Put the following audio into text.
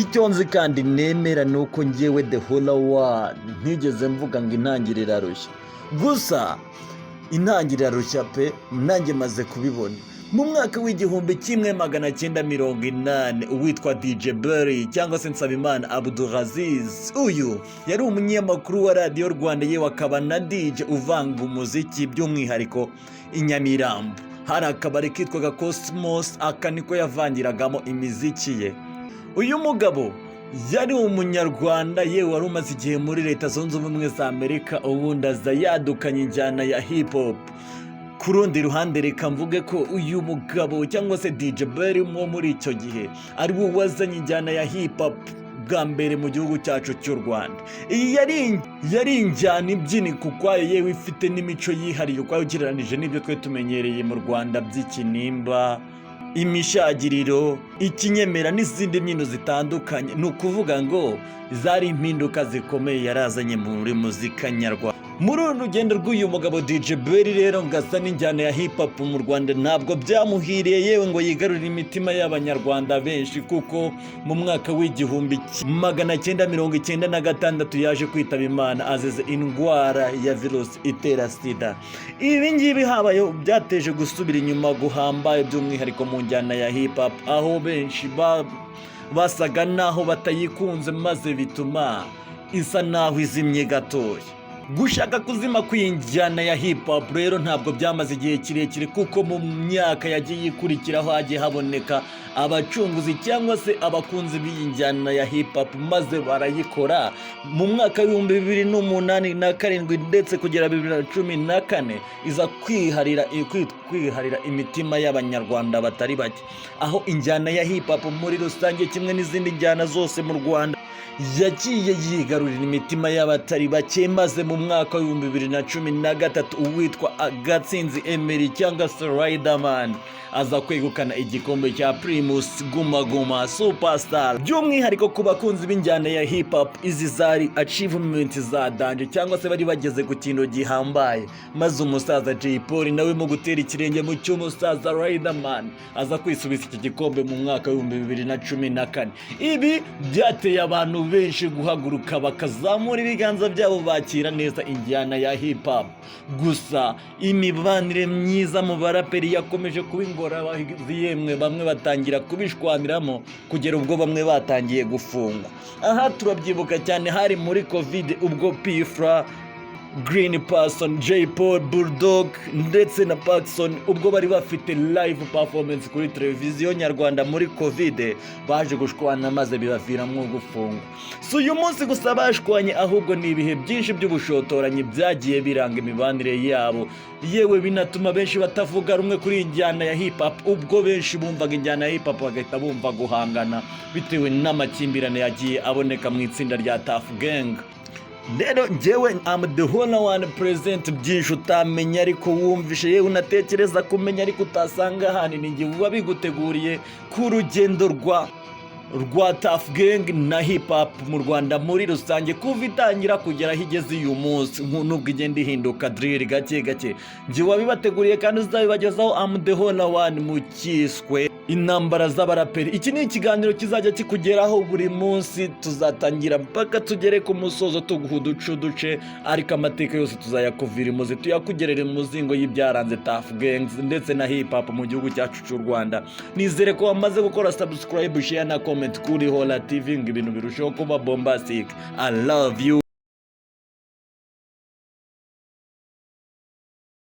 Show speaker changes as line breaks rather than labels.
Icyo nzi kandi nemera ni uko ngewe The Hola One ntigeze mvuga ngo intangiriro irarushya. Gusa intangiriro irarushya pe, nanjye maze kubibona. Mu mwaka w'1980, uwitwa DJ Berry cyangwa se Nsabimana Abduraziz, uyu yari umunyamakuru wa Radiyo Rwanda, yewe akaba na DJ uvanga umuziki, by'umwihariko i Nyamirambo hari akabari kitwaga Cosmos, aka niko yavangiragamo imiziki ye. Uyu mugabo yari Umunyarwanda, yewe wari umaze igihe muri Leta Zunze Ubumwe za Amerika, ubundi aza yadukanye injyana ya hip hop. Ku rundi ruhande, reka mvuge ko uyu mugabo cyangwa se DJ Berry wo muri icyo gihe ari we wazanye injyana ya hip hop bwa mbere mu gihugu cyacu cy'u Rwanda. Iyi yari injyana ibyinika ukwayo, yewe ifite n'imico yihariye ukwayo ugereranije n'ibyo twe tumenyereye mu Rwanda by'ikinimba, imishagiriro, ikinyemera n'izindi mbyino zitandukanye. Ni ukuvuga ngo zari impinduka zikomeye yarazanye muri muzika nyarwanda. Muri uru rugendo rw'uyu mugabo DJ Berry rero ngo asa n'injyana ya hip hop mu Rwanda, ntabwo byamuhiriye, yewe ngo yigarurire imitima y'Abanyarwanda benshi, kuko mu mwaka w'1996 yaje kwitaba Imana azize indwara ya virusi itera SIDA. Ibi ngibi habayeho byateje gusubira inyuma guhambaye, by'umwihariko mu njyana ya hip hop, aho benshi basaga naho batayikunze, maze bituma isa naho izimye gatoya. Gushaka kuzima kw'iyi njyana ya hip hop rero ntabwo byamaze igihe kirekire, kuko mu myaka yagiye ikurikiraho hagiye haboneka abacunguzi cyangwa se abakunzi b'iyi njyana ya hip hop, maze barayikora. Mu mwaka w'2008 na 7 ndetse kugera 2014, iza kwiharira imitima y'Abanyarwanda batari bake, aho injyana ya hip hop muri rusange kimwe n'izindi njyana zose mu Rwanda yagiye yigarurira imitima y'abatari bake, maze mu mwaka w'2013 uwitwa Gatsinzi Emery cyangwa se Riderman aza kwegukana igikombe cya Primus Guma Guma Superstar. By'umwihariko ku bakunzi b'injyana ya hip hop, izi zari achievement za danger cyangwa se bari bageze ku kintu gihambaye, maze umusaza Jay Polly nawe mu gutera ikirenge mu cy'umusaza Riderman aza kwisubiza iki gikombe mu mwaka w'2014. Ibi byateye abantu benshi guhaguruka bakazamura ibiganza byabo bakira neza injyana ya hip hop. Gusa imibanire myiza mu baraperi yakomeje kuba ingorabahizi, yemwe bamwe batangira kubishwaniramo kugera ubwo bamwe batangiye gufungwa. Aha turabyibuka cyane, hari muri Covid, ubwo P Fla, Green Person, Jay Polly, Bulldog ndetse na Pacson, ubwo bari bafite live performance kuri televiziyo nyarwanda muri Covid, baje gushwana maze bibaviramo gufungwa. Si uyu munsi gusa bashwanye, ahubwo ni ibihe byinshi by'ubushotoranyi byagiye biranga imibanire yabo, yewe binatuma benshi batavuga rumwe kuri iyi njyana ya hip hop, ubwo benshi bumvaga injyana ya hip hop bagahita bumva guhangana bitewe n'amakimbirane yagiye aboneka mu itsinda rya Tuff Gang. Rero njyewe am the whole one present, byinshi utamenya ariko wumvishe, yewe unatekereza kumenya ariko utasanga ahandi, ni njye wabiguteguriye ku rugendo rwa Tuff Gang na hip hop mu Rwanda muri rusange, kuva itangira kugera aho igeze uyu munsi, nubwo igenda ihinduka drill gake gake. Njye wabibateguriye kandi uzabibagezaho, am the whole one mu kiswe Intambara z'Abaraperi. Iki ni ikiganiro kizajya kikugeraho buri munsi, tuzatangira mpaka tugere ku musozo, tuguha uduce uduce, ariko amateka yose tuzayakuvira imuzi, tuyakugerera imuzingo y'ibyaranze Tuff Gangs ndetse na hip hop mu gihugu cyacu cy'u Rwanda. Nizere ko wamaze gukora subscribe, share na comment kuri Hola TV ngo ibintu birusheho kuba bombastic. I love you.